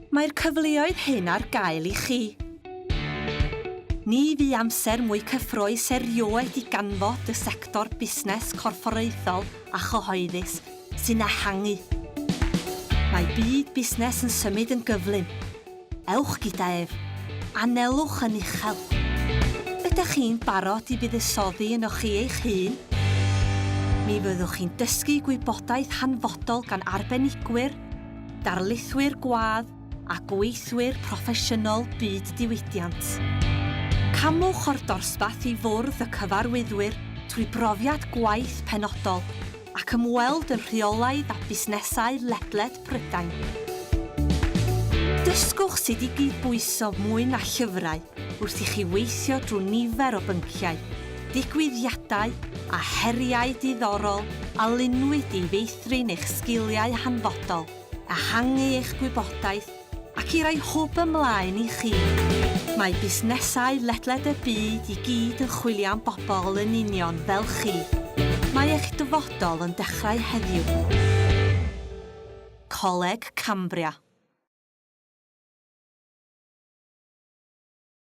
Mae'r cyfleoedd hyn ar gael i chi. Ni fu amser mwy cyffrous erioed i ganfod y sector busnes corfforaethol a chyhoeddus sy'n ehangu. Mae byd busnes yn symud yn gyflym. Ewch gyda ef. Anelwch yn uchel. Ydych chi'n barod i fuddsoddi ynoch chi eich hun? Mi fyddwch chi'n dysgu gwybodaeth hanfodol gan arbenigwyr, darlithwyr gwadd a gweithwyr proffesiynol byd diwydiant. Camwch o'r dosbarth i fwrdd y cyfarwyddwyr trwy brofiad gwaith penodol ac ymweld yn rheolaidd â busnesau ledled Prydain. Dysgwch sut i gydbwyso mwy na llyfrau wrth i chi weithio drwy nifer o bynciau, digwyddiadau a heriau diddorol a lunwyd i feithrin eich sgiliau hanfodol, ehangu eich gwybodaeth ac i roi hwb ymlaen i chi. Mae busnesau ledled y byd i gyd yn chwilio am bobl yn union fel chi. Mae eich dyfodol yn dechrau heddiw. Coleg Cambria.